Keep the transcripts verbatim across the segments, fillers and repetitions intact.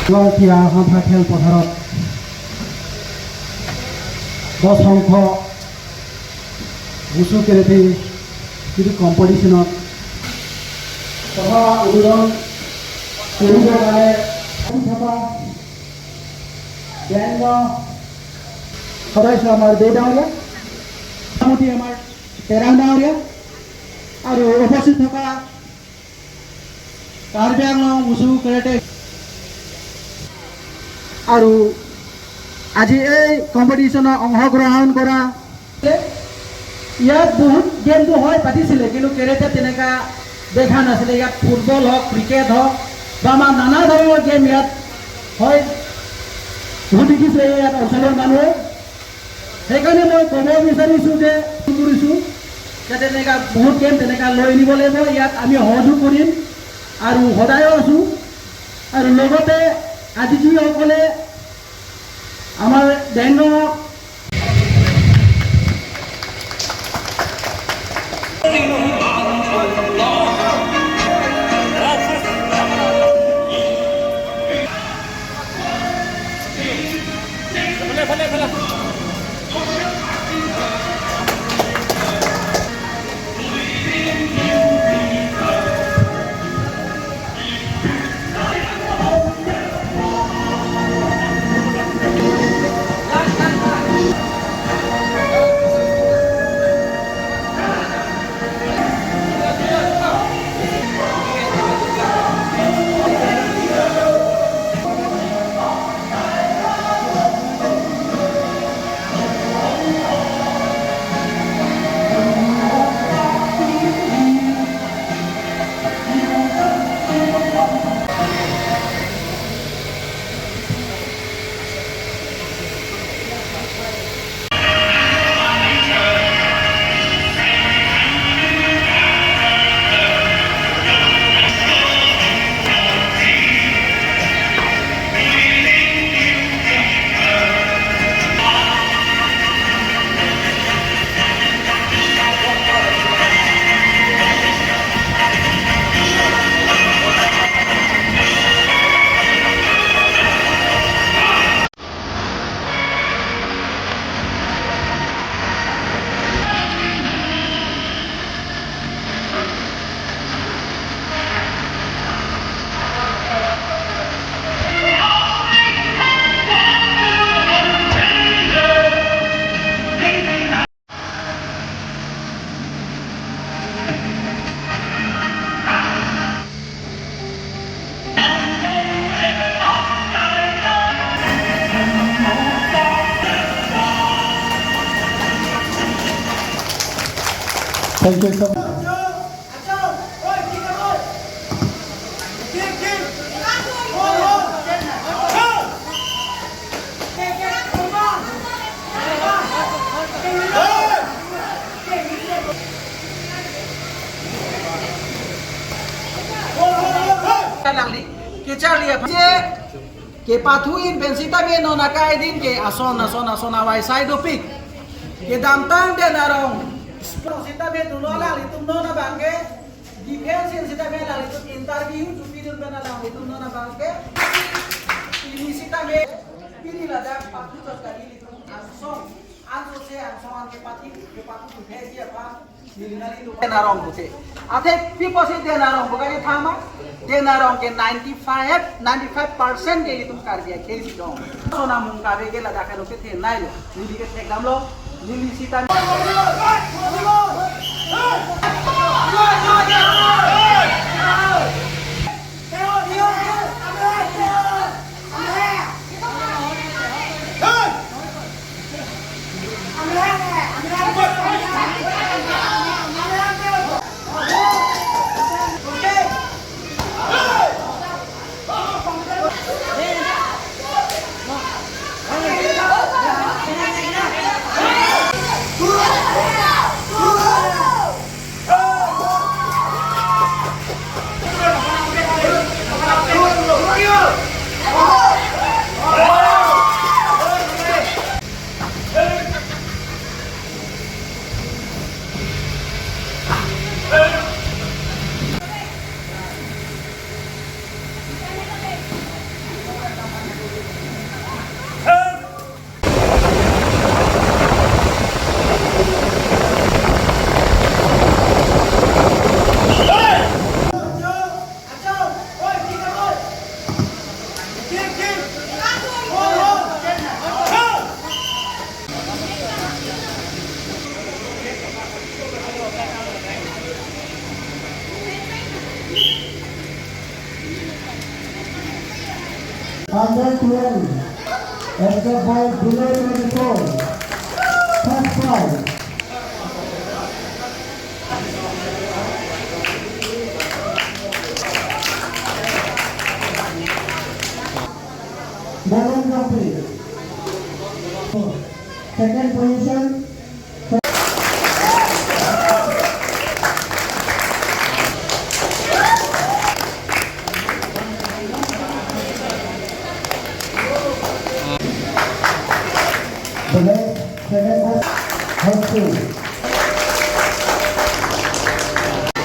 Long Tia Hampha Khel Patharot dos hongkho Wusu Karate Kidu Competition-ot সভা উদ্বোধন কৰিবৰ কাৰণে আহি থকা বেংক সদস্য আমাৰ দে ডাঙৰীয়া, মোটামুটি আমাৰ তেৰাং ডাঙৰীয়া আৰু উপস্থিত থকা কাৰ্বি আংলং উজু কেৰেটে আৰু আজি এই কম্পিটিশ্যনত অংশগ্ৰহণ কৰা ইয়াত বহুত গেমটো হয় পাতিছিলে, কিন্তু কেৰেটে তেনেকা দেখা নাছিলে। ইয়াত ফুটবল হওক, ক্ৰিকেট হওক বা আমাৰ নানা ধৰণৰ গেম ইয়াত হয়, বহুত দেখিছিলে ইয়াত অঞ্চলৰ মানুহে। সেইকাৰণে মই ক'ব বিচাৰিছোঁ যে, কৰিছোঁ যে তেনেকা বহুত গেম তেনেকা লৈ আনিব লাগিব। ইয়াত আমি সহযোগ কৰিম আৰু সদায়ো আছোঁ। আৰু লগতে আজি যিসকলে আমাৰ ডেংগক Thank you so much. Alangli kecharli aphan kepathu-in pen sitame non akai din ke ason ason ason awai sai dopik. Kedamtang Den Arong sitame dolo, alanglitum non abang ke defense-in sitame alanglitum interview chopidun pen alanglitum non abang ke pini sitame pini ladak pathu chot kali, ilitum angsong, angsong se angsong an kepathu, kepathu thekji aphan neli nangli lu Den Arong pusi. Athe pi pusi Den Arong pu kali thama? Den Arong ke ninety-five, ninety-five percent ke ilitum Karbi akhei si dong. Sona mung kabe ke ladak kanu ke the nai lo. Neli ke thekdamlo. Neli sita. Under twenty, except by below twenty-four. First prize. Balloon jumping. Second position. The next second was Hostel.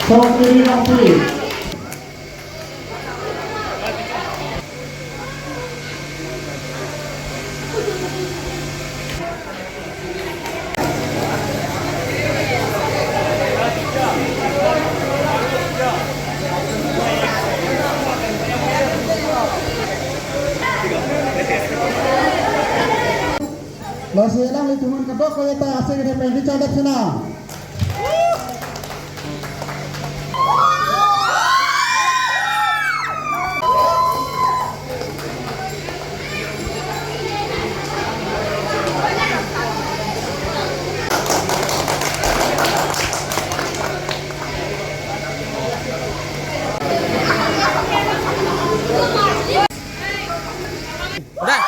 Short video, please. Lasi alanglitum an kadokave ta ase kede pen richard dak sena. Dah.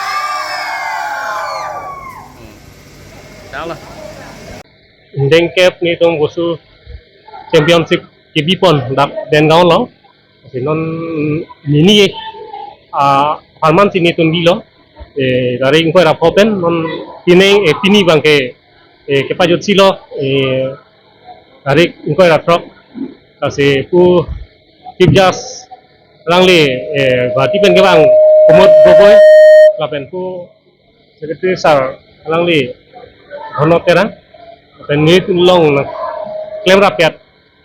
Hmm. Dah lah. Ingdeng kep netum Wushu Championship kebipon dak Dengaon along. Lasi non nini, ah, apharman si netum bilo. Eh, tarik ingkoi ra pho pen non pining, eh, pini abangke, eh, kepajutsi lo, eh, tarik ingkoi ra throk. Lasi pu Chief Judge alangli, eh, Guwahati pen kevang Pramod Gogoi, lapen pu Secretary Sir alangli Dhono Terang, lapen netum along klem rapet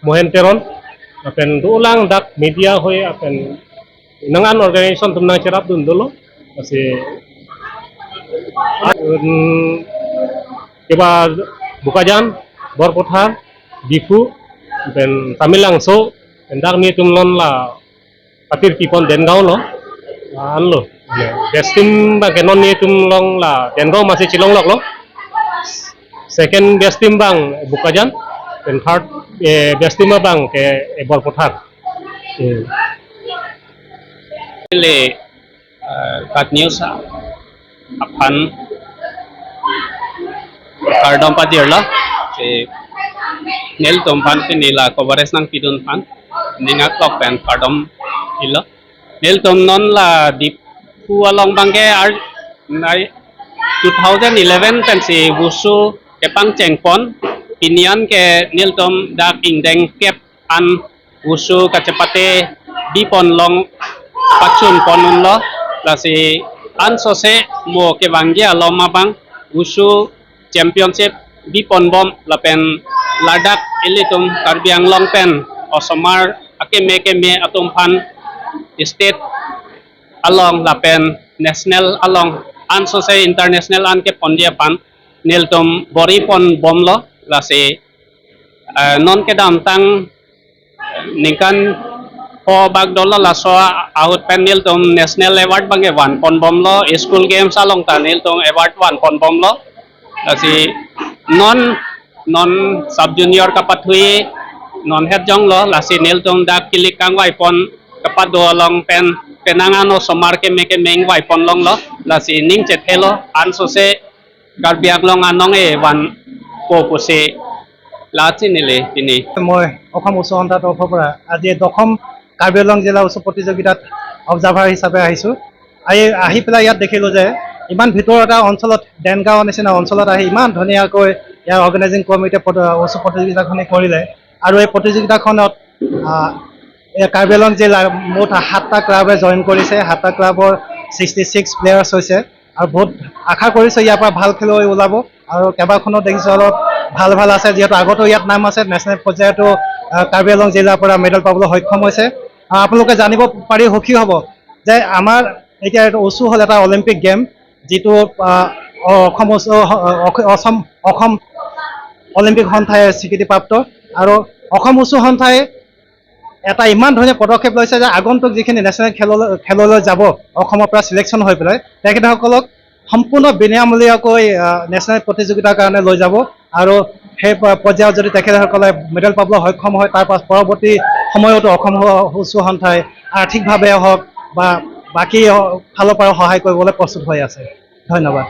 Mohen Teron, lapen dolang dak media hoi lapen nang an organization atum nangcherapdun dolo, lasi, um, keba Bokajan, Borpathar, Diphu, lapen Tamelangso, lapen dak netum non la patir kipon Dengaon along, ah, anlo. Ya, best team abangke non netum along la Dengaon masi chelonglok lo. Second best team abang Bokajan, then third, eh, best team abangke, eh, Borpathar. Hmm. Le, eh, KAT News, ah, aphan kardom pajirlo, si nelitum aphan pini la coverage nangpidun aphan, ning aklok pen kardom pilo. Nelitum non la Diphu along abangke ar nai two thousand eleven pensi Wushu kepangchengpon, pini an ke nelitum dak ingdeng kep an Wushu kachepate bipon along pachunpon unlo, lasi ansose mo kevangji alom abang Wushu Championship biponbom lapen ladak ilitum Karbi Anglong pen osomar akeme keme atum aphan state along lapen national along ansose international an keponji aphan nelitum bor-iponbomlo, lasi, eh, non kedamtang ningkan pho bak dolo, laso ahut pen nelitum national award abangke vanponbomlo, school games along ta nelitum award vanponbomlo. Lasi non, non sub junior kapathui non het jonglo, lasi nelitum dak kilik kangvaipon kapado along pen penang an osomar keme keme ingvaipon longlo, lasi ning chethelo ansose Karbi Anglong anong-e vanpo pusi la chinile pini. মই অসম উচ্চ সন্থাৰ তৰফৰ পৰা আজি দশম কাৰ্বি আংলং জিলা উছু প্ৰতিযোগিতাত অবজাৰ্ভাৰ হিচাপে আহিছোঁ। আহি, আহি পেলাই ইয়াত দেখিলোঁ যে ইমান ভিতৰৰ এটা অঞ্চলত, ডেনগাঁও নিচিনা অঞ্চলত আহি ইমান ধুনীয়াকৈ ইয়াৰ অৰ্গেনাইজিং কমিটিয়ে প্ৰতি-, উছু প্ৰতিযোগিতাখনি কৰিলে। আৰু এই প্ৰতিযোগিতাখনত, আহ, এই কাৰ্বি আংলং জিলাৰ মুঠ সাতটা ক্লাবে জইন কৰিছে, সাতটা ক্লাবৰ ছিক্সটি ছিক্স প্লেয়াৰ্ছ হৈছে। আৰু বহুত আশা কৰিছোঁ ইয়াৰ পৰা ভাল খেলুৱৈ ওলাব। আৰু কেইবাখনো দেখিছোঁ অলপ ভাল ভাল আছে, যিহেতু আগতেও ইয়াত নাম আছে, নেশ্যনেল পৰ্যায়তো, আহ, কাৰ্বি আংলং জিলাৰ পৰা মেডেল পাবলৈ সক্ষম হৈছে। আহ, আপোনালোকে জানিব পাৰি সুখী হ'ব যে আমাৰ এতিয়া এইটো উছু হ'ল এটা অলিম্পিক গেম, যিটো, আহ, অ-, অসম উছু, অ-, অ-, অসম, অসম অলিম্পিক সন্থাই স্বীকৃতিপ্ৰাপ্ত। আৰু অসম উছু সন্থাই এটা ইমান ধুনীয়া পদক্ষেপ লৈছে যে আগন্তুক যিখিনি নেশ্যনেল খেললৈ খেললৈ যাব, অসমৰ পৰা ছিলেকশ্যন হৈ পেলাই তেখেতসকলক সম্পূৰ্ণ বিনামূলীয়াকৈ আহ, নেশ্যনেল প্ৰতিযোগিতাৰ কাৰণে লৈ যাব। আৰু সেই প- পৰ্যায়ত যদি তেখেতসকলে মেডেল পাবলৈ সক্ষম হয়, তাৰ পাছ পৰৱৰ্তী সময়তো অসম হ- উচ্চ সন্থাই আৰ্থিকভাৱে হওক বা বাকী হ- ফালৰ পৰা সহায় কৰিবলৈ প্ৰস্তুত হৈ আছে। ধন্যবাদ।